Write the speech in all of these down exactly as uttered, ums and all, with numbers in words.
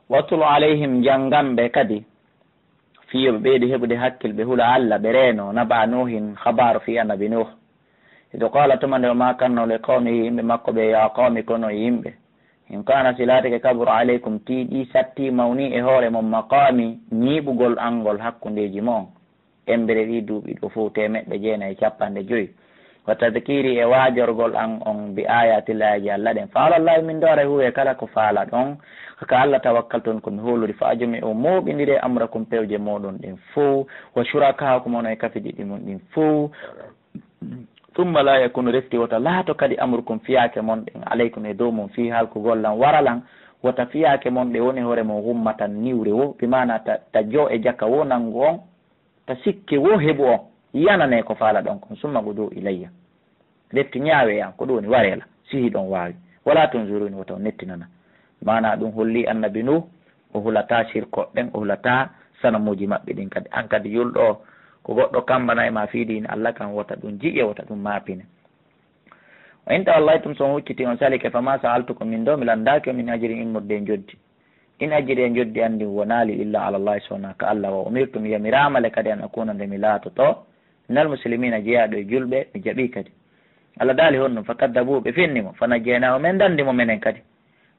Watlu alayhim, janngan ɓe kadi, fii yo ɓe ɓeydu heɓude hakkil, ɓe hula Alla, ɓe reeno, naba Nuuhin, habaaru fii Annabi Nuuh. Idu qaala, tuma nde o maakanno li qawmihi, yimɓe makko ɓe, yaa qawmi, kono yimɓe, in kaana, si laatike, kabura alaykum, tiiɗi, satti, mawni e hoore mon, maqaami, ñiiɓugol an ngol hakkundeeji mon, emmbere ɗii duuɓi ɗoo fow teemeɗɗe jeenayi e cappanɗe joy, wa tadkiiri, e waajorgol an on, bi aayaatillaahi, aayeeji Alla ɗen, fa alallaahi, min dooray huuwee kala ko faalaɗon, ka Alla tawakkaltu, on ko mi hoolori, fa ajmi'uu, mooɓindiree, amrakum, pewje mooɗon ɗen fow, wa shurakaakum, on e kafidiiɗi mon ɗin fow, summa laa yakun, refti wota laato kadi, amrukum, fiyaake mon ɗen, alaykum, e dow mon, fii halkugol lan, wara lan, wota fiyaake mon ɗe woni hoore mon, gummatan, niwre woo, bi maanaa ta, ta joo e jaka woo nanngu on, ta sikke woo heɓu on, yananee ko faalaɗon kon, summa quduu ilayya, refti ñaawee an, ko ɗum woni waree lan, si hiɗon waawi, walaa tunziruuni, wota on nettinana. Maanaa ɗum holli Annabi Nuuh, o hulataa sirkooɓe ɓen, o hulataa sanamuuji maɓɓe ɗin kadi. An kadi yulɗo o, ko goɗɗo kammbana e maa fii diina Alla kan, wota ɗum jiƴe, wota ɗum maapine. Wa in tawallaytum, so on hucciti on salike, famaa sa'altukum, min ɗoo mi lanndaaki on, min ajrin, immorde e njoddi. In ajriya, njoddi an ndin wonaali, illaa alallaahi, so wonaa ka Alla, wa umirtu, mi yamiraama le kadi, an akuuna, nde mi laatoto, minal muslimiina, jeyaaɗo e julɓe, mi jaɓii kadi. Alla daali honɗum? Fakaddabuuhu, ɓe fenni mo, fanajjaynaahu, men danndi mo menen kadi.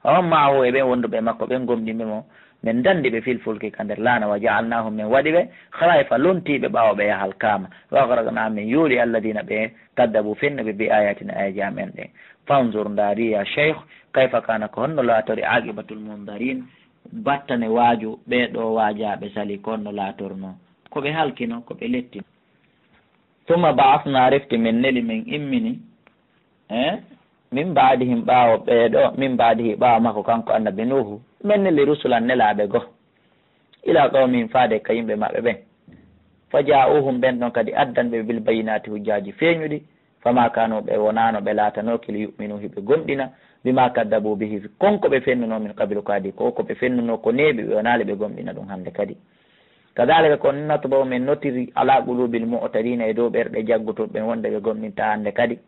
Wa man ma'ahu, e ɓen wonduɓe e makko ɓen, gomɗinɓe mo, men danndi ɓe, fil fulki, ka nder laana, wa ja'alnaahum, men waɗi ɓe, khalaa'ifa, lontiiɓe ɓaawo ɓe yahalkaama, wa aghraqnaa, men yooli, alladiina, ɓe, kaddabuu, fennuɓe, bi aayaatinaa, aayeeji amen ɗen. Fanzur, ndaari, yaa Cheikh, kayfa kaana, ko honno laatori, aaqibatul mundariin, battane waaju ɓee ɗoo waajaaɓe sali, ko honno laatornoo, ko ɓe halkinoo, ko ɓe lettinoo. Summa ba'asnaa, refti men neli, men immini, eh, min ba'dihim, ɓaawo ɓee ɗoo, min ba'dihi, ɓaawo makko kanko Annabi Nuuhu, men neli rusulan, nelaaɓe goo, ilaa qawmihim, faade ka yimɓe maɓɓe ɓen. Fa jaa'uuhum, ɓen ɗon kadi addan ɓe, bil bayyinaati, hujjaaji feeñuɗi. Famaa kaanuu, ɓe wonaano, ɓe laatanooki, li yu'minuu, hiɓe gomɗina, bimaa kaddabuu bihi, kon ko ɓe fennunoo, min qablu, ko adii, ko ko ɓe fennunoo ko neeɓi, ɓe wonaali ɓe gomɗina ɗum hannde kadi. Kadaalika, ko non, natba'u, men notiri, alaa quluubil mu'tadiina, e dow ɓerɗe jaggutuɓe ɓen, wonde ɓe gomɗintaa hannde kadi.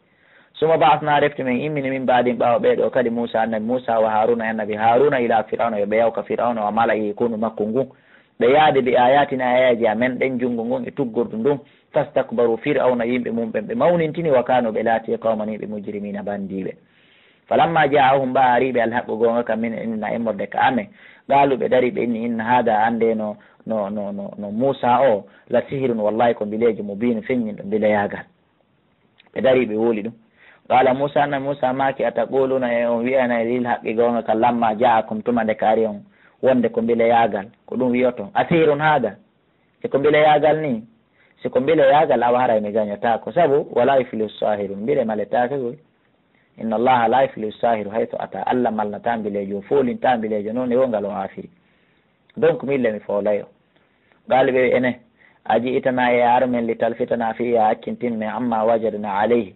Summa ba'asnaa, refti men immini, min ba'dihim, ɓaawo ɓee ɗoo kadi, Muusaa, Annabi Muusaa, wa Haaruuna, e Annabi Haaruuna, ilaa Fir'awna, yo ɓe yaw ka Fir'awna, wa mala'ihi, konu makko ngun, ɓe yaade bi aayaatinaa, aayeeji amen ɗen, junngo ngun e tuggordu ndun. Fastakbaruu, Fir'awna, yimɓe mum ɓen, ɓe mawnintini, wa kaanuu, ɓe laati, qawman, yimɓe, mujrimiina, banndiiɓe. Falammaa jaa'ahum, ɓaa arii ɓe, alhaqqu, goonga kan, min indinaa, immorde ka amen, qaaluu, ɓe darii, ɓe inni, inna haadaa, anndee no, no, no, no, no Muusaa o, la sihrun, wallaahi ko mbileejo, mubiinun, feññinɗo mbileyaagal. Ɓe darii, ɓe wowli ɗum. Qaala Muusaa, Annabi Muusaa maaki, ataquuluuna, e on wi'anay, lil haqqi, goonga kan, lammaa jaa'akum, tuma nde ka ari on, wonde ko mbileyaagal, ko ɗum wi'oton, asihrun haadaa, e ko mbileyaagal nii? Si ko mbileyaagal, awa haray mi gañotaako, sabu, walaa yuflihu saahirun, mbile maletaake koy. Inna Allaaha laa yuflihu saahiru haysu ataa, Alla malnataa mbileejo, o foolintaa mbileejo noon e wongal o aafiri. Donc, min le mi foolay o. Qaali ɓe, ene, a ji'tanaa, e a ar men, li talfitanaa, fii yo a accintin men, ammaa wajadnaa alayhi,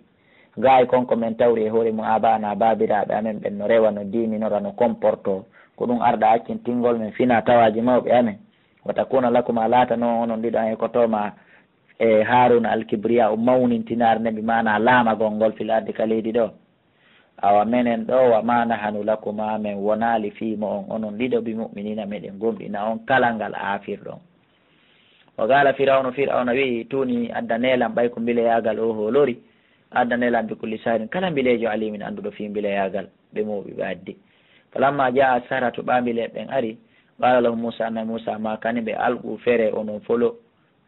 gaay kon ko men tawri e hoore mum, aabaanaa, baabiraaɓe amen ɓen no rewa, no diiminora, no comporto, ko ɗum arɗa accintingol men, finaa tawaaji mawɓe amen. Wa takuuna lakumaa, laatanoo onon ɗiɗo, an e ko toomaa, e Haaruuna, alkibriyaa'u, mawnintinaare nden, bi maanaa laamagol ngol, fil ardi, ka leydi ɗoo. Awa menen ɗoo, wa maa nahanu lakumaa, men wonaali fii mo'on onon ɗiɗo, bi mu'miniina, meɗen gomɗina on kala ngal aafirɗon. Wa qaala Fir'awnu, Fir'awna wi'i, ituunii, addanee lan, ɓay ko mbileyaagal o hoolori, addanee lan, bi kulli saahirin, kala mbileejo, aliimin, annduɗo fii mbileyaagal, ɓe mooɓi, ɓe addi. Falammaa jaa'a as-saharatu, ɓaa mbileeɓe ɓen ari, qaala lahum Muusaa, Annabi Muusaa maakani ɓe, alquu, feree, onon folo,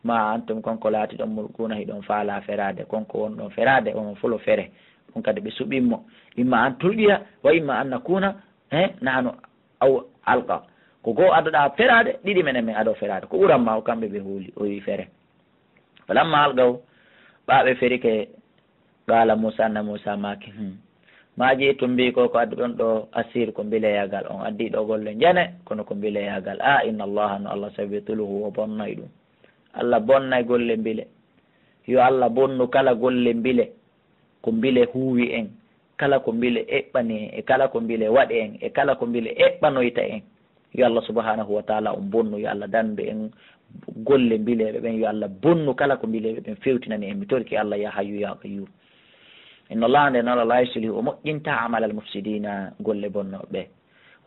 maa antum, kon ko laatiɗon, mulquuna, hiɗon faalaa feraade, kon ko wonɗon feraade, onon folo, feree. Ɗum kadi ɓe suɓii mo, imma an tulqiya, wa imma an nakuuna, eh, nahnu, aw alqa. Ko goo adoɗaa feraade, ɗiɗi menen men adoo feraade. Ko ɓuran maa o, kamɓe ɓe huuli, o wi'i, feree. Falammaa alqaw, ɓaa ɓe ferike, qaala Muusaa, Annabi Muusaa maaki, hmm, maa ji'tum bihi, ko ko adduɗon ɗoo, asihr, ko mbileyaagal, on addii ɗoo golle njane, kono ko mbileyaagal. A, inna Allaaha, no Alla, sayubtiluhu, o bonnay ɗum. Alla bonnay golle mbile. Yo Alla bonnu kala golle mbile, ko mbile huuwi en, kala ko mbile eɓɓani en, e kala ko mbile waɗi en, e kala ko mbile eɓɓanoyta en. Yo Alla subhaanahu wa taala on bonnu, yo Alla dandu en golle mbileeɓe ɓen, yo Alla bonnu kala ko mbileeɓe ɓen fewtinani en. Mi torike Alla, yaa Hayyu yaa Qayyuum. Inna Allaha, nden Alla, laa yuslihu, o moƴƴintaa, amalal mufsidiina, golle bonnooɓe ɓe.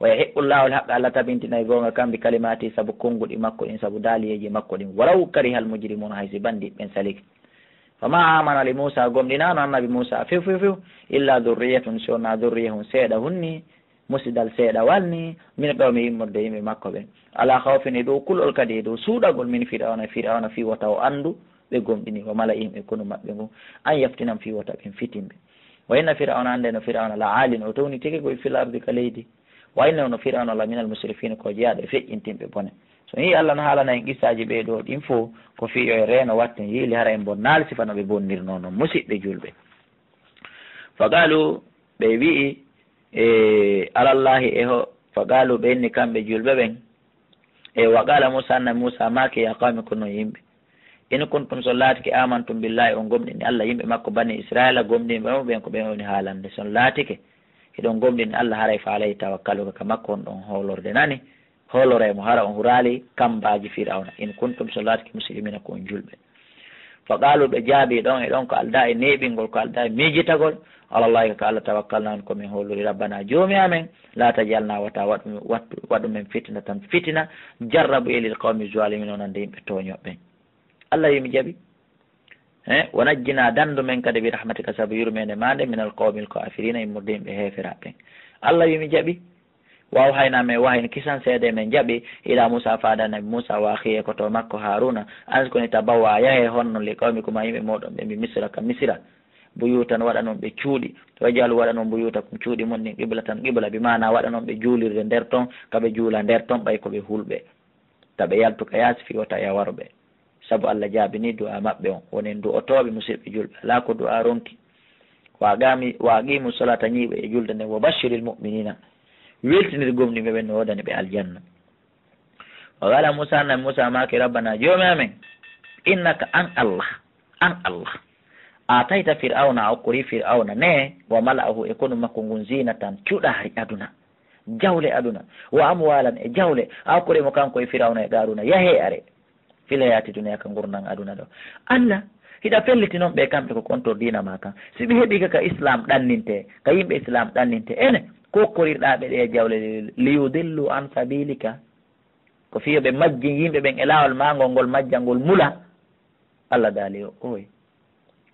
Wa yahiqqu Allahu al-haqqa, Allah tabintinay goonga kan bi kalimati, sabu konnguɗi makko ɗin, sabu daaliyeeji makko ɗin. Walaw kariha al-mujrimun, hay si bandiiɓe ɓen salike. Fama amana li Musa, gomɗinaano annabi Musa few, few, few, illa dhurriyatun, si wonaa dhurriyahun seeɗa hunni, musidal seeɗawal ni, min qawmi, immorde yimɓe makko ɓen. Ala khawfin, e dow kulol kadi, e dow suuɗagol min Fir'awna, Fir'awna fii wata o anndu ɓe gomɗini, wa mala'ihim, e konu maɓɓe ngun, an yaftinahum, fii wata ɓen fitin ɓe. Wa inna Fir'awna, annde no Fir'awna, la alin, o townitike koy fil ardi ka leydi. Wa innahu, no Fir'awna, la minal musrifin, ko jeyaaɗo e feƴƴintinɓe bone. So on yi'i Allah no haalana en qissaaji ɓee ɗoo ɗin fow, ko fii yo en reeno watten yiili hara en bonnaali sifa no ɓe bonnirnoo non, musiɓɓe julɓe. Fa qaalu, ɓe wi'i, e, alallahi e ho, fa qaalu, ɓe inni kamɓe julɓe ɓen, e, wa qaala Muusa, annabi Muusa maaki, ya qawmi, ko non yimɓe, in kuntum, so laatike, amantum billahi, on gomɗini Allah, yimɓe makko bani Israila gomɗinɓe mo ɓen, ko ɓen woni haalande, so on laatike hiɗon gomɗini Allah, haray fa alayhi tawakkalu, ka makko on ɗon hoolorde nani, hooloree mo, hara on huraali kambaaji Fir'awna, in kuntum, so laatike, muslimina, ko on julɓe. Fa qaalu, ɓe jaabii ɗon e ɗon, ko aldaa e neeɓingol, ko aldaa e miijitagol, alallahi, ko Allah tawakkalna, on ko min hoolori, rabbana, joomi amen, la tajalna, wata waɗu, wattu, waɗu men fitnatan, fitina, jarrabu e lil qawmi zalimin, wonande yimɓe tooñooɓe ɓen. Allah wi, mi jaɓi. He, wa najjina, dandu men kadi, bi rahmatika, sabu yurmeende maa nde, minal qawmil kafirina, immorde yimɓe heeferaaɓe ɓen. Allah wi, mi jaɓi. Wa awhayna, men wahyini, kisan seede men jaɓi, ila Musa, faade annabi Musa, wa akhihi, e koto makko Haruna, an uskuni, tabawa, yahe honno, li qawmikuma, yimɓe mooɗon ɓe, bi Misra, ka Misra, buyutan, waɗanon ɓe cuuɗi, waj'alu, waɗanon, buyutakum, cuuɗi mon ɗin, qiblatan, qibla, bi maana waɗanon ɓe juulirde nder ton, ka ɓe juula nder ton, ɓay ko ɓe hulɓe, ta ɓe yaltu ka yaasi, fii wata yawaro ɓe. Sabu Allah jaabinii du'aa maɓɓe on. Wonen du'otooɓe, musiɓɓe julɓe, alaa ko du'aa ronki. Wa aqami-, wa aqimu solata, ñiiɓe e julde nden. Wa bashiril mu'minina, weltinir gomɗinɓe ɓen, no woodani ɓe aljanna. Wa qala Musa, annabi Musa maaki, rabbana, joomi amen, innaka, an Allah, an Allah, atayta Fir'awna, a okkori Fir'awna ne, wa mala'ahu, e konu makko ngun, zinatan, cuɗaari aduna, jawle aduna, wa amwalan, e jawle, a okkori mo kanko e Fir'awna e Qaruna, yahee are, fil hayati dunya, ka ngurndan aduna ɗo. Allah, hiɗa felliti non ɓe kamɓe ko kontor diina ma kan. Si ɓe heɓi ka, ka Islam ɗanninte, ka yimɓe Islam ɗanninte, ene, ko okkorirɗaa ɓe ɗe jawle, liyudillu an sabilika. Ko fii yo ɓe majjin yimɓe ɓen e laawol maa ngol, ngol majjangol mula. Allah daali o, oy.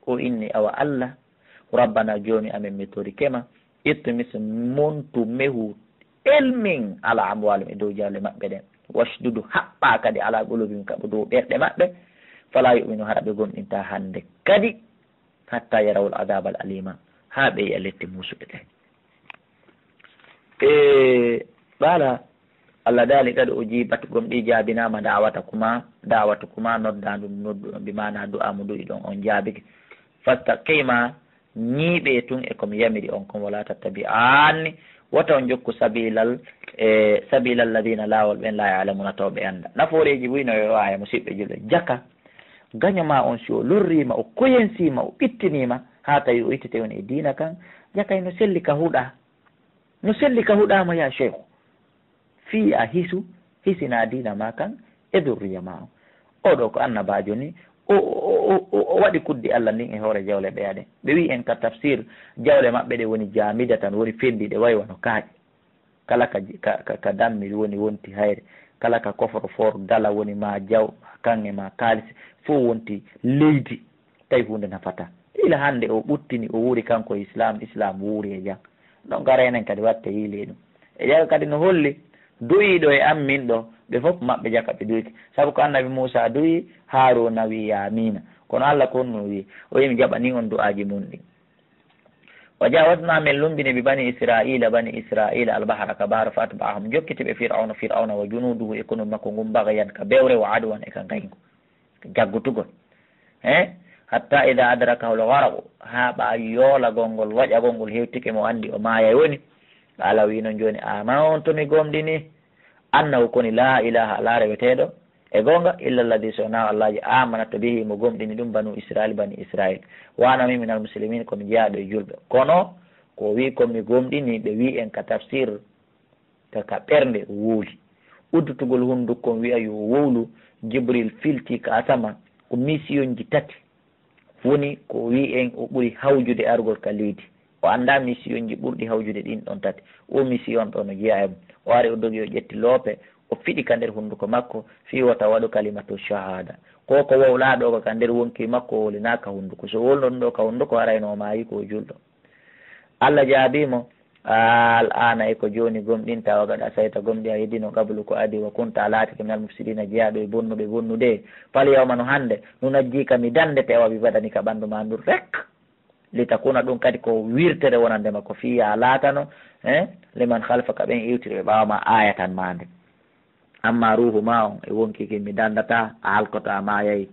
O inni, awa Allah, rabbana, joomi amen, mi torike ma, itmis, montu, mehu, elmin, ala amwalihim, e dow jawle maɓɓe ɗen. Washdudu, haɓɓa kadi, ala qulubihim, ka dow ɓerɗe maɓɓe. Fala yu'minu, hara ɓe gomɗinta hande kadi. Hatta yarawul adabal alima, haa ɓe yi'a lette muusuɗe ɗen. E qala, Allah daali kadi, ujibat, gomɗii jaabinaama, da'watakuma, da'watukuma, noddaandu noddu on, bi maana du'a mo du'i ɗon on jaabike. Fastaqima, ñiiɓee tun e ko mi yamiri on kon, wala tattabi'anni, wota on jokku sabilal, e sabilal ladina, laawol ɓen, la ya'lamuna, taw ɓe annda. Nafooreeji buy no yo waaya, musiɓɓe julɓe, jaka gaño ma on, si o lorriima, o koyensiima, o ɓittiniima, haa tawi o ittete on e diina kan, jakay no selli ka huɗa. No selli ka huɗaama, ya sheikhu. Fii a hisu, hisina diina ma kan, e durriya ma on. Oɗo ko annabaajo ni, o, o, o, o, o waɗi kuddi Allah ndin e hoore jawle ɓeya ɗen. Ɓe wi'i en ka tafsir, jawle maɓɓe ɗe woni jaamida tan, woni fendiɗe, way wano kaaƴe. Kala ka, ka, ka, ka dammiri woni wonti hayre, kala ka coffre-fort dala woni ma jaw, ma kaŋŋe, ma kaalisi, fof wonti leydi, tawi huunde nafataa. Ila hannde o ɓuttini, o wuuri kanko e Islam, Islam wuuri e jam. Donc, hara enen kadi watte yiili e ɗum. E jaka kadi no holli, du'iiɗo e an min ɗo, ɓe fof maɓɓe jaka ɓe du'ike. Sabu ko Annabi Muusaa du'i, Haaruuna wi'i, "Aamiina." Kono Alla ko honno wi'i? O wi'i, "Mi jaɓanii on du'aaji mon ɗin." "Wa jaawaznaa, men lummbini, bi banii Israa'iila, banii Israa'iila, al-bahra, ka bahru, fa atba'ahum, jokkiti ɓe Fir'awna, Fir'awna, wa junuuduhu, e konu makko ngun, baghyan, ka bewre, wa adwan, e ka ngayngu, ka jaggutugol. He? Hattaa idaa adrakahu al-gharaqu, haa ɓaa yoolagol ngol, waƴagol ngol hewtike mo, anndi o maayay woni. Qaala, o wi'i non jooni, aamantu, mi gomɗini, annahu, koni, laa ilaaha, alaa reweteeɗo e goonga, illa alladhi, so wonaa Allaaji, aamanat bihi, mo gomɗini ɗum, banu Israa'iil, banii Israa'iil. Wa ana, min, minal muslimiin, ko mi jeyaaɗo e julɓe." Kono ko o wi'i kon, mi gomɗini, ɓe wi'i en ka tafsir, ka, ka ɓernde o wowli. Uddutugol hunndukko on wi'a yo o wowlu, Jibril filti ka asama, ko misiyonji tati. Woni ko o wi'i en o ɓuri hawjude argol ka leydi. O anndaa misiyonji ɓurɗi hawjude ɗin ɗon tati. O misiyon ɗo no jeyaa e mum. O ari, o dogi, o ƴetti loope, o fiɗi ka nder hunnduko makko, fii wota waɗu kalimatu shahada. Ko ko wowlaa ɗo ko ka nder wonkii makko, o wowlinaaka ka hunnduko. So wowlno ɗum ɗo ka hunnduko, harayno o maayi ko o julɗo. Allah jaabii mo, "Al-aana, e ko jooni gomɗinta, wa qad asayta, gomɗi a heddino, qablu, ko adii, wa kunta, a laatike, minal mufsidiina, jeyaaɗo e bonnuɓe bonnude. Fal yawma, no hannde, nunajjiika, mi danndete, wa bi badanika, ɓanndu maa ndun rek." Li takuna, ɗum kadi ko wirtere wonande ma, ko fiya laatano, eh, liman khalfaka, ɓen iwtirɓe ɓaawo ma, ayatan ma nde. Amma ruuhu ma on e wonkii kin mi danndata, a halkoto, a maayay.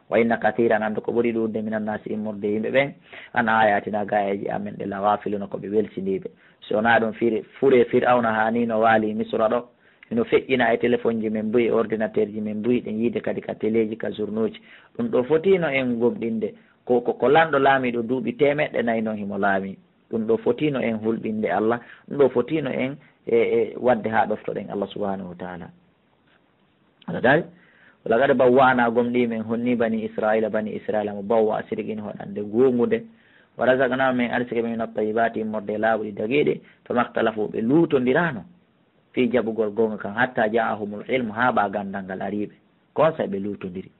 Wa inna kathiran, anndu ko ɓuri ɗuuɗude, minan naasi, immorde e yimɓe ɓen, an ayatina, ga aayeeji amen ɗe, la ghafiluna, ko ɓe welsindiiɓe. So wonaa ɗum, fire, fure Fir'awna haa nii no waali Misra ɗo, hino feƴƴina e telefonji men buy, e ordinateurji men buy, ɗen yiide kadi ka teleeji, ka journuuji. Ɗum ɗo fotiino en gomɗinde. Ko, ko, ko lanɗo laamiiɗo duuɓi teemeɗɗe nayi non himo laamii. Ɗum ɗo fotiino en hulɓinde Allah. Ɗum ɗo fotiino en e, e waɗde haa ɗoftoɗen Allah subhanahu wa ta'ala. Allah daali, "Wa laqad bawwa'na", gomɗii men honni, "bani Israila", bani Israila, "mubawwa'a sidqin", hoɗande goongude. "Wa razaqnahum", men arsike ɓe, "mina tayyibaati", immorde e laaɓuɗi dagiiɗi. "Fama ikhtalafu", ɓe luutondiraano fii jaɓugol goonga kan, "hatta ja'ahumul ilmu", haa ɓaa ganndal ngal arii ɓe. Kon saa'i ɓe luutondiri.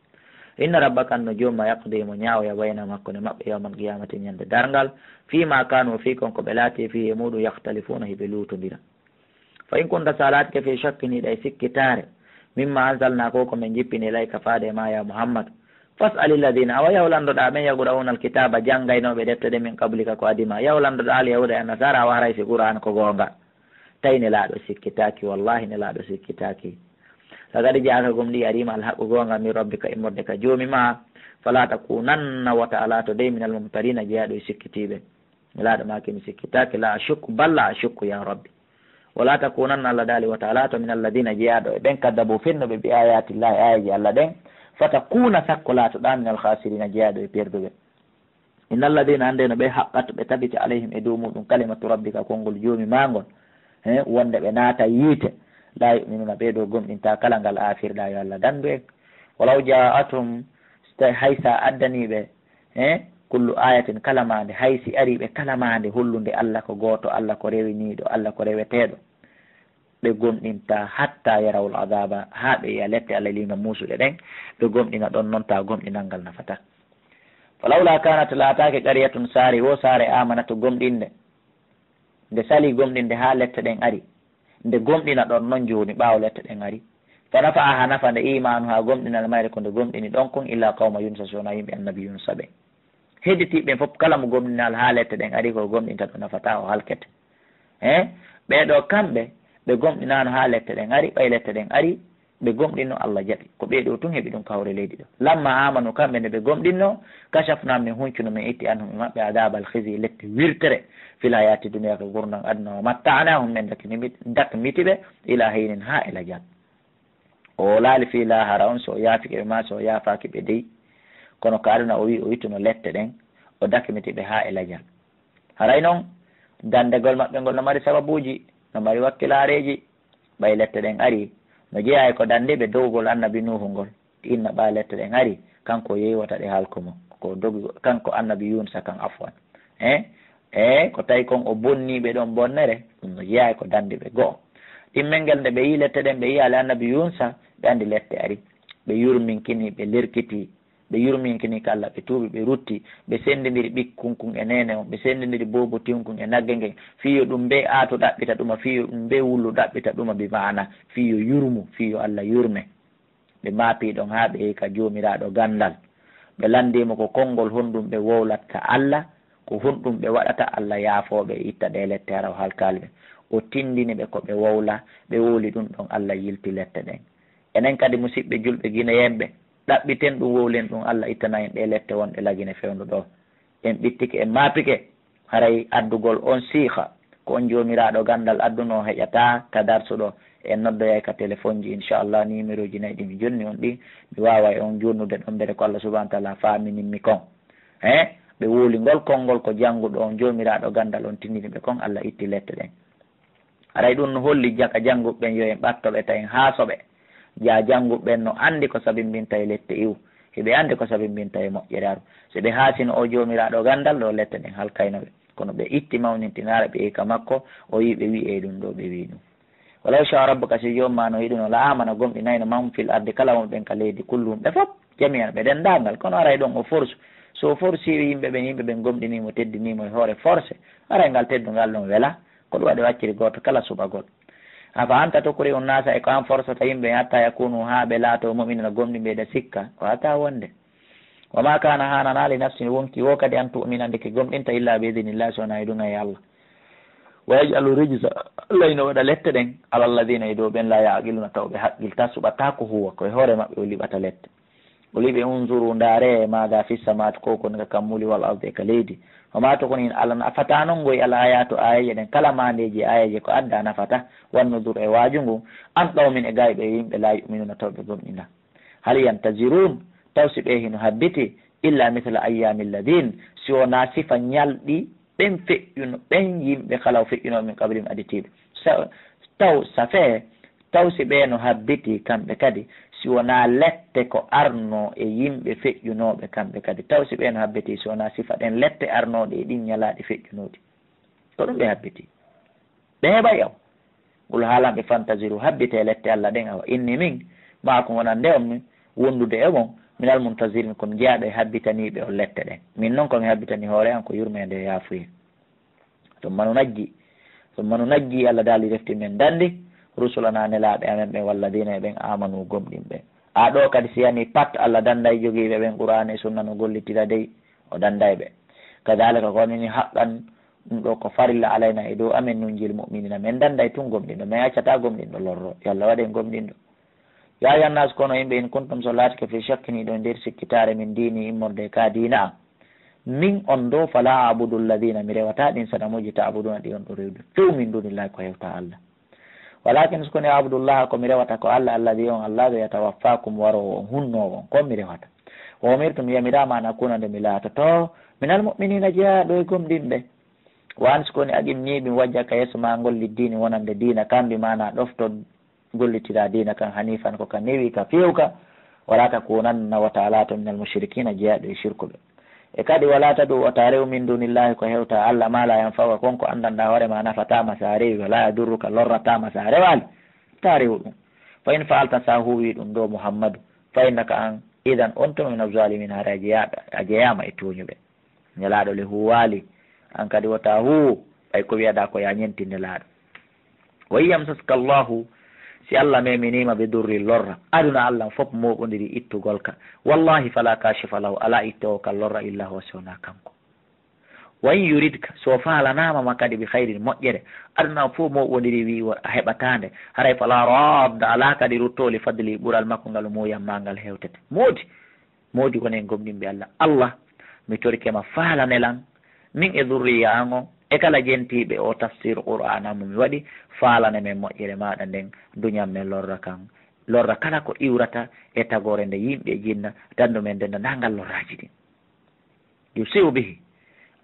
"Inna rabbaka", no joom maa, "yaqdi", mo ñaawoya, "baynahum", hakkunde maɓɓe, "yawmal qiyamati", ñande darngal, "fiima kaanu", fii kon ko ɓe laati, "fiihi", e muuɗum, "yakhtalifuna", hiɓe luutondira. "Fa in kunta", so a laatike, "fii shakkin", hiɗa e sikkitaare, "mimma anzalna", ko ko men jippini, "ilayka", faade e maa, "ya Muhammad", "fas'ali alladhina", awa yahu landoɗaa ɓen, "yaqra'una alkitaba", janngaynooɓe defte ɗen, "min qablika", ko adii maa. Yahu landoɗaa alyahuuda e annasaara, awa haray si Qur'aan ko goonga. Tawi Nelaaɗo sikkitaaki, wallahi Nelaaɗo sikkitaaki. "Laqad ja'aka", gomɗii arii ma, "alhaqqu", goonga, "min rabbika", immorde ka Joomi maa. "Fala takunanna", wota a laato dey, "minal mumtariina", jeyaaɗo e sikkitiiɓe. Nelaaɗo maaki, "Mi sikkitaaki, la ashukku, bal la ashukku, ya Rabbi." "Wala takunanna", Allah daali, "wota a laato, minal ladina", jeyaaɗo e ɓen, "kaddabu", fennuɓe, "bi ayatillahi", aayeeji Allah ɗen, "fatakuuna", sakko laatoɗaa, "minal khasirina", jeyaaɗo e perduɓe. "Innal ladina", anndee no ɓe, "haqqat", ɓe tabiti, "alayhim", e dow muuɗum, "kalimatu rabbika", konngol Joomi maa ngol, he, wonde ɓe naata yiite, "la yu'minuna", ɓee ɗoo gomɗintaa kala ngal aafirɗaa, yo Allah danndu en. "Walaw ja'athum", so tawi hay so a addanii ɓe, he, "kullu ayatin", kala maande, hay si arii ɓe kala maande hollunde Allah ko gooto, Allah ko rewiniiɗo, Allah ko reweteeɗo, ɓe gomɗintaa, "hatta yarawul adaba", haa ɓe yi'a lette Allah liima muusuɗe ɗen, ɓe gomɗina ɗon non, taa gomɗinal ngal nafataa. "Falawla kanat", laataake, "qaryatun", saare, wo saare, "amanat", gomɗinde, nde salii gomɗinde haa lette ɗen ari, nde gomɗina ɗon non jooni ɓaawo lette ɗen ari, "fa nafa'aha", nafa nde, "imanuha", gomɗinal mayre, ko nde gomɗini ɗon kon, "illa qawma Yunusa", so wonaa yimɓe annabi Yunusa ɓen. Hedditiiɓe ɓen fof, kala mo gomɗinal haa lette ɗen ari, ko gomɗinta ɗo nafataa, o halkete. He, ɓee ɗoo kamɓe, ɓe gomɗinaano haa lette ɗen ari, ɓay lette ɗen ari, ɓe gomɗinno, Allah jaɓi. Ko ɓee ɗoo tun heɓi ɗum ka hoore leydi ɗo. "Lamma amanu", kamɓe nde ɓe gomɗinno, "kashafna", min huncuno, min itti, "anhum", e maɓɓe, "adabal khizi", lette wirtere, "fil hayati dunya", ka gurdam aduna, "wa matta'nahum", min dakmiti-, dakmiti ɓe, "ila hinin", haa e lajal. O wowlaali fii laahara on, so o yaafike ɓe maa so o yaafaaki ɓe dey. Kono ka aduna o wi'i o ittuno lette ɗen, o dakmiti ɓe haa e lajal. Haray non, danndegol maɓɓe ngol no mari sababuuji, no mari wakkilaareeji. Ɓay lette ɗen ari, no jeyaa e ko danndi ɓe dowgol annabi Nuuhu ngol. Inna ɓaa lette ɗen ari, kanko yeywata ɗe halko mo. Ko dogi, kanko annabi Yunusa kan, afwan. Eh? E ko tawi kon o bonnii ɓe ɗon bonnere, ɗum no jeyaa e ko danndi ɓe go'o. Ɗimmel ngel, nde ɓe yi'i lette ɗen, ɓe yi'aali annabi Yunusa, ɓe anndi lette ari. Ɓe yurminkini, ɓe lerkiti, ɓe yurminkini ka Allah, ɓe tuubi, ɓe rutti, ɓe senndindiri ɓikkunkun e neene on, ɓe senndindiri boobotinkun e nagge ngen, fii yo ɗum bee aatu ɗaɓɓita ɗuma, fii yo ɗum bee wullu ɗaɓɓita ɗuma, bi maana fii yo yurmu, fii yo Allah yurme. Ɓe maapii ɗon haa ɓe yehi ka Joomiraaɗo ganndal. Ɓe lanndii mo ko konngol honɗum ɓe wowlata Allah, ko honɗum ɓe waɗata Allah yaafoo ɓe, itta ɗee lette, hara o halkaali ɓe. O tinndini ɓe ko ɓe wowla, ɓe wowli ɗum ɗon, Allah yilti lette ɗen. Enen kadi, musiɓɓe julɓe gineyeeɓe, ɗaɓɓiten ɗum, wowlen ɗum, Allah ittana en ɗee lette wonɗe Lagine fewndo ɗoo. En ɓittike, en maapike, haray addugol on siiha, ko on Joomiraaɗo ganndal adduno, heƴataa ka darsu ɗoo. En noddoyay ka telefonji, inchallah, numéroji nayi ɗi mi jonni on ɗi, mi waaway on jonnude ɗon, mbele ko Allah subhanahu wa taala faaminimmi kon. He, ɓe wowli ngol konngol ko jannguɗo on Joomiraaɗo ganndal on tinndini ɓe kon, Allah itti lette ɗen. Haray ɗum no holli jaka jannguɓe ɓen yo en ɓatto ɓe, tawi en haaso ɓe. Jaa jannguɓe ɓen no anndi ko sabimbinta e lette iw, hiɓe anndi ko sabimbinta e moƴƴere aru. Si ɓe haasino o Joomiraaɗo ganndal ɗoo, lette ɗen halkayno ɓe. Kono ɓe itti mawnintinaare, ɓe yehi ka makko, o wi'i ɓe, wi'ee ɗum ɗo, ɓe wi'i ɗum. "Walaw shaa rabbuka", si joom maa no yiɗuno, "la aamana", gomɗinayno, "man fil ardi", kala wonɓe ɓen ka leydi, "kulluhum", ɓe fof, "jamii'an", ɓe denndaangal. Kono aray ɗon o forsu. So o forsi yimɓe ɓen, yimɓe ɓen gomɗinii mo, teddinii mo e hoore force, aray ngal teddungal ɗon wela. Ko ɗum waɗi o acciri gooto kala suɓagol. "Afa anta tukrihu nnaasa", e ko an forsata yimɓe, "hatta yakunu", haa ɓe laatoo, "mu'miniina", gomɗinɓe, ɓe sikka? Ko hataa wonde. "Wa ma kaana", haananaa, "li nafsin", wonki woo kadi, "an tu'mina", nde ke gomɗinta, "illa bi idhnillah", so wonaa e duŋay Allah. "Wa yaj'alu rijsa", Allah hino waɗa lette ɗen, "ala alladhina", e dow ɓen, "la ya'qiluna", taw ɓe haqqiltaa, suɓataa ko huwa, ko e hoore maɓɓe o liɓata lette. O liɓi, "unzuru", ndaare, "maada fi samawaati", ko koni ka kammuuli, "wal ardi", e ka leydi. "Wa ma tughni", ala nafataa non ngoy, "al ayatu", aayeeje ɗen, kala maandeeji aayeeje ko adda nafataa, "wan nuzur", e waaju ngu, "an qawmin", e gayɓe, e yimɓe, "la yu'minuna", taw ɓe gomɗinaa. "Hal yantazirun", taw si ɓe hino habbiti, "illa mithla ayyami alladhin", si wonaa sifa ñalɗi ɓen feƴƴuno, ɓen yimɓe kala o feƴƴuno min qablihim aditiiɓe. Sa-, taw safee, taw si ɓe no habbiti kamɓe kadi, si wonaa lette ko arno e yimɓe feƴƴunooɓe kamɓe kadi. Taw si ɓe no habbiti, si wonaa sifa ɗen lette arnooɗe e ɗin ñalaaɗi feƴƴunooɗi. Ko ɗum ɓe habbiti. Ɓe heɓay aw. Ngol haalan ɓe, "fantaziru", habbitee lette Allah ɗen, awa, "inni", min, "ma'akum", wonande on mi, wondude e mon, "minal muntazirin", ko mi jeyaaɗo e habbitaniiɓe on lette ɗen. Min non ko mi habbitani hoore an ko yurmeende e yaafuye. "Summa nunajji", summa nunajji, Allah daali, refti men dandi, "rusulana", nelaaɓe amen ɓen, "walladina", e ɓen, "amanu", gomɗinɓe. A ɗo kadi si yani pat, Allah danday jogiiɓe ɓen Qur'aana e Sunna no gollitira dey, o danday ɓe. "Kadhalika", ko ni haqqan, ɗum ɗo ko farilla, "alayna", e dow amen, "nunjil mu'minina", men danday tun gomɗinɗo, men accataa gomɗinɗo lorro. Yo Allah waɗ en gomɗinɗo. "Ya ayyuhan nas", kono yimɓe, "in kuntum", so laatike, "fi shakkin", hiɗon nder sikkitaare, "min dini", immorde ka diina am, min on ɗo, "fala a'budu alladhina", mi rewataa ɗin sanamuuji, "ta'buduna", ɗi on ɗo rewde, few, "min dunillahi", ko hewta Allah. "Walakin", so koni, "a'budullaha", ko mi rewata ko Allah, "alladhi", on Allah ɗo, "yatawaffakum", waroowo on, hunnoowo on, ko mi rewata. "Wa umirtu", mi yamiraama, "an akuna", nde mi laatoto, "minal mu'minina", jeyaaɗo e gomɗinɓe. "Wa an", so koni, "aqim", ñiiɓin, "wajhaka", yeeso maa ngol, "liddiini", wonande diina kan, bi maana ɗofto, gollitira diina kan, "hanifan", ko ka newi, ka feewka, "wala takunanna", wata laato, "minal mushrikina", jeyaaɗo e shirkuɓe. E kadi, "wala tad'u", wata rew, "min dunillahi", ko hewta Allah, "ma la yanfa'uka", kon ko anndanɗaa hoore maa nafataa ma sa rewi, "wala yadurruka", lorrataa ma sa rewaali, ta rew ɗum. "Fa in fa'alta", sa huuwi ɗum ɗo Muhammadu, "fa innaka", an, "idhan", on tuma, "mina zalimin", hara a jeyaa-, a jeyaama e tooñuɓe. Nelaaɗo le huuwaali, an kadi wota huuwu, ɓay ko wi'aɗaa ko ya ñenti Nelaaɗo. "Wa in yamsaska Allahu", si Allah meminiima, "bi durrin", lorra, aduna Allah fof mooɓondiri ittugol ka, "wallahi fala kashifa lahu", alaa ittoowo ka lorra, "illa huwa", si wonaa kanko. "Wa in yuridka", so faalanaama ma kadi, "bi khairin", moƴƴere, aduna fof mooɓondiri, wi'i wo a heɓataa nde, haray, "fala radda", alaa kadi ruttoo, "li fadli", ɓural makko ngal, o muuyan ma ngal hewtete. Moodi, moodi wonen gomɗinɓe Allah. Allah, mi torike ma, faalane lan, min e zurriya an on, e kala jentiiɓe o tafsir Qur'aana mo mi waɗi, faalane men moƴƴere maaɗa nden, duñan men lorra kan, lorra kala ko iwrata e tagoore nde yimɓe e jinna, dandu men denndangal lorraaji ɗin. "Yusi'u bihi",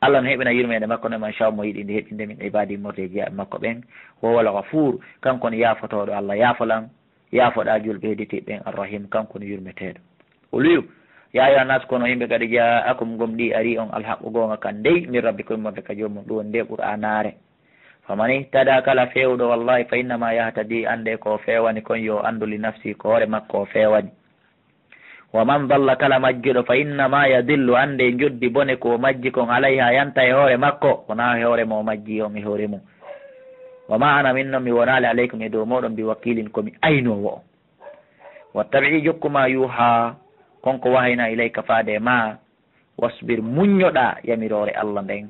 Allah no heɓina yurmeende makko nde, "man shaa'u", mo yiɗi nde heɓinde, "min ibaadihi", immorde e jeyaaɓe makko ɓen, "wa huwal ghafuur", kanko woni yaafotooɗo. Allah, yaafo lan, yaafoɗaa julɓe heɗitiiɓe ɓen, "ar-rahiim", kanko woni yurmeteeɗo. O wi'u, "Ya ayyuhan naas", kono yimɓe kadi, "jaa'akum", gomɗii arii on, "al-haqqu", goonga kan dey, "min rabbikum", immorde ka Joomi mon, ɗum woni nde Qur'aanaare. "Faman ihtadaa", kala feewɗo, wallahi, "fa innamaa yahtadii", annde ko o feewani kon, yo o anndu, "li nafsihi", ko hoore makko o feewani. "Wa man dalla", kala majjuɗo, "fa innamaa yadillu", annde njoddi bone ko o majji kon, "alayhaa", yanta e hoore makko, wonaa e hoore mo o majji on, e hoore mum. "Wa maa ana", min non mi wonaali, "alaykum", e dow mooɗon, "bi wakiilin", ko mi aynoowo on. "Wattabi'", jokku, "maa yuuhaa", kon ko wahayinaa, "ilayka", faade e maa. "Wasbir", muññoɗaa yamiroore Allah nden,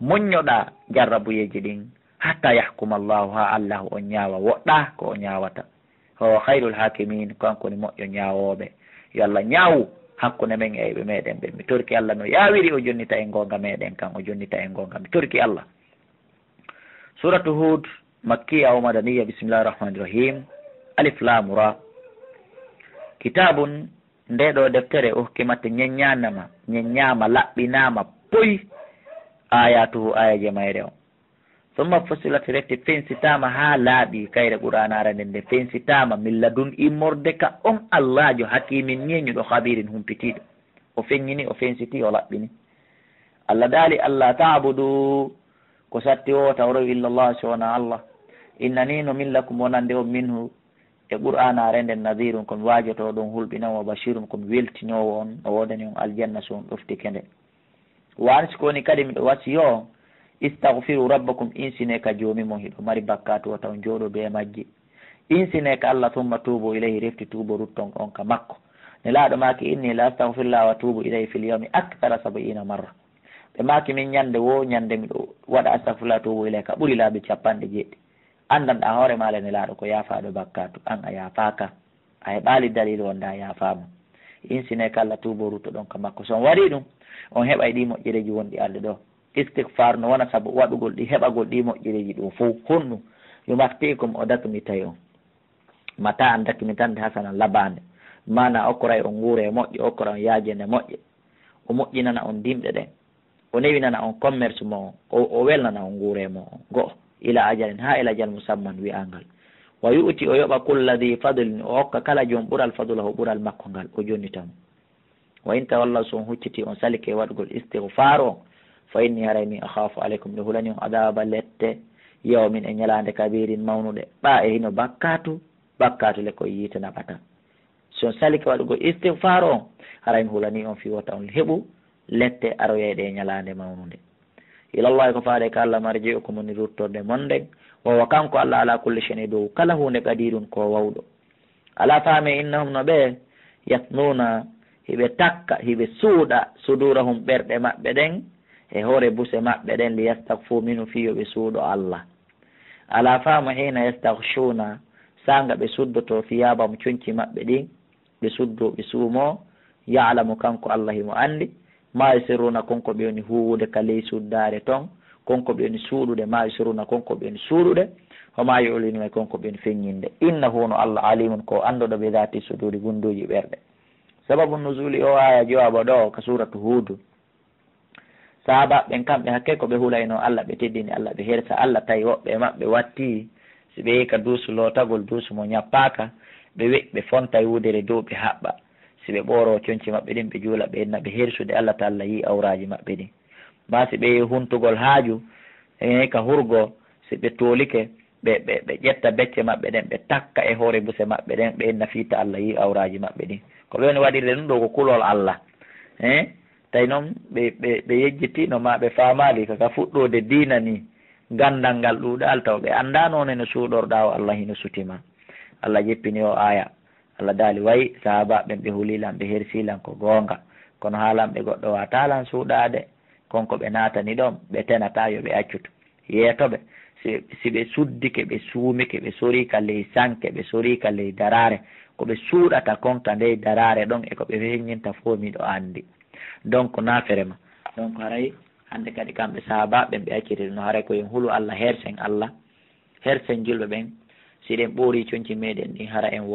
muññoɗaa jarrabuyeeji ɗin, "hattaa yahkuma Allaahu", haa Allaahu on ñaawa, woɗɗaa ko o ñaawata. "Wa huwa khayrul haakimiin", kanko woni moƴƴo ñaawooɓe. Yo Allah ñaawu hakkunde men e ayɓe meɗen ɓen. Mi torki Allah no yaawiri o jonnita en goonga meɗen kan, o jonnita en goonga. Mi torki Allah. Suuratu Huud, makkiya wa madaniya. Bismillaahi rahmaani rahiim. Alif Laam Raa. Kitaabun, ndee ɗoo deftere, uhkimat, ñeññaanama, ñeññaama, laɓɓinaama, poy, aayaatuhu, aayeeje mayre on. Summa fussilat, refti fensitaama haa laaɓi, kayre Qur'aanaare nden, nde fensitaama, min ladun, immorde ka on Allaajo, hakiimin, ñeeñuɗo, khabiirin, humpitiiɗo. O feññini, o fensiti, o laɓɓini. Allah daali, "Alla ta'budu," ko satti o taw rew, "illa Allah," so wonaa Allah. "Innani," no min, "lakum," wonande on, "minhu," e Qur'aanaare nden, "nadhirun," ko mi waajotooɗo on hulɓinan, "wa bashirun," ko mi weltinoowo on, o woodani on aljanna so on ɗoftike nde. "Wa an," si ko woni kadi miɗo wasiyo on, "istaghfiru rabbakum," insine ka joomi mon, hiɗo mari bakkaatu o taw jooɗodu e majji. Insine ka Allah, "thumma tubu ilayhi," refti tuubo rutton on ka makko. Nelaaɗo maaki, "Inni la astaghfirullah wa atubu ilayhi fil yawmi akthara sab'ina marra." Ɓe maaki, "Min ñande woo ñande miɗo waɗa astaghfirullah tuubu ilayhi ka ɓuri laabi capanɗe jeeɗiɗi." Anndan ɗaa hoore maa le Nelaaɗo ko yaafaaɗo bakkaatu, an a yaafaaka. A heɓaali daliilu wonde a yaafaama. Insine ka Allah tuubo ruttoɗon ka makko. So on waɗii ɗum, on heɓay ɗii moƴƴereeji wonɗi arde ɗoo. Istighfar no wona sabu waɗugol ɗi, heɓagol ɗii moƴƴereeji ɗoo fow. Honɗum? "Yumatti'kum," o dakmitay on. Mata an dakmitande hasanan labaande. Maana okkoray on nguure moƴƴe, okkoray on yaajende moƴƴe. O moƴƴinana on dimɗe ɗen. O newinana on commerce mo on. O, o welnana on nguure mo on. Go'o, ila ajalin, haa ila ajal musamman wi'angal. "Wa yu'ti," o yoɓa, "kulla dhi fadlin," o okka kala jom ɓural, "fadlahu," ɓural makko ngal, o jonnita mo. "Wa in tawallaw," so on hucciti, on salike waɗugol istighfar on, "fa inni," haray min, "akhafu alaykum," miɗo hulani on, "adhaba," lette, "yawmin," e ñalaande, "kabirin," mawnuɗe. Ɓaa e hino bakkaatu, bakkaatu le ko yiite naɓata. Si on salike waɗugol istighfar on, haray mi hulani on fii wota on heɓu lette aroyayɗe e ñalaande mawnunde. "Ilallahi," ko faade ka Allah, "marji'ukum," woni ruttorde mon nden. "Wa huwa," kanko Allah, "ala kulli shay'in," e dow kala huunde, "qadirun," ko wawɗo. Alaa faamee, "innahum," no ɓe, "yathnuna," hiɓe takka, hiɓe suuɗa, "sudurahum," ɓerɗe maɓɓe ɗen, e hoore buse maɓɓe ɗen, "liyastakhfu minhu," fii yo ɓe suuɗo Allah. Alaa faamee, "hina yastaghshuna," saanga ɓe suddoto, "thiyabahum," conci maɓɓe ɗin, ɓe suddo, ɓe suumo, "ya'lamu," kanko Allah himo anndi, "ma yusirruna," kon ko ɓe woni huuwude ka ley suddaare ton, kon ko ɓe woni suuɗude, "ma yusirruna," kon ko ɓe woni suuɗude, "wa ma yu'linuna," kon ko ɓe woni feññinde. "Innahu," no Allah, "alimun," ko annduɗo, "bi dhati suduri," gunduuji ɓerɗe. Sababu nuzuli o aya, jawaaba ɗo ka suuratu Huudu. Sahaabaaɓe ɓen, kamɓe hakkee ko ɓe hulayno Allah, ɓe teddini Allah, ɓe hersa Allah, tawi woɓɓe e maɓɓe watti, si ɓe yehi ka duusu lootagol, duusu mo ñappaaka, ɓe weƴƴi, ɓe fonta e wudere dow, ɓe haɓɓa. Si ɓe ɓooroo conci maɓɓe ɗin, ɓe juula, ɓe enna, ɓe hersude Allah, ta Allah yii awraaji maɓɓe ɗin. Maa si ɓe yehi huntugol haaju, e ka hurgo, si ɓe toolike, ɓe, ɓe, ɓe ƴetta becce maɓɓe ɗen, ɓe takka e hoore buse maɓɓe ɗen, ɓe enna fii ta Allah yii awraaji maɓɓe ɗin. Ko ɓe woni waɗirde ɗum ɗoo ko kulol Allah. Eh? Tawi noon ɓe, ɓe, ɓe yejjitiino, maa ɓe faamaali ka, ka fuɗɗoode diina nii, ganndal ngal ɗuuɗaali, taw ɓe anndaa noone no suuɗorɗaa o Allah hino suti ma. Allah jippini o aaya. Allah daali, "Way, sahaabaaɓe ɓen, ɓe hulii lan, ɓe hersii lan, ko goonga. Kono haa lan ɓe goɗɗo waawataa lan suuɗaade. Kon ko ɓe naatani ɗon, ɓe tenataa, yo ɓe accutu. Yeeto ɓe. Si, si ɓe suddike, ɓe suumike, ɓe sorii ka ley sanke, ɓe sorii ka ley daraare, ko ɓe suuɗata kon ka ndey daraare ɗon e ko ɓe feññinta fow miɗo anndi." Donc, naafere ma. Donc, haray hannde kadi kamɓe sahaabaaɓe ɓen ɓe acciri ɗum, haray ko yo en hulu Allah, hersen Allah, hersen julɓe ɓen. Si eɗen ɓoori conci meɗen ɗin, hara en wo-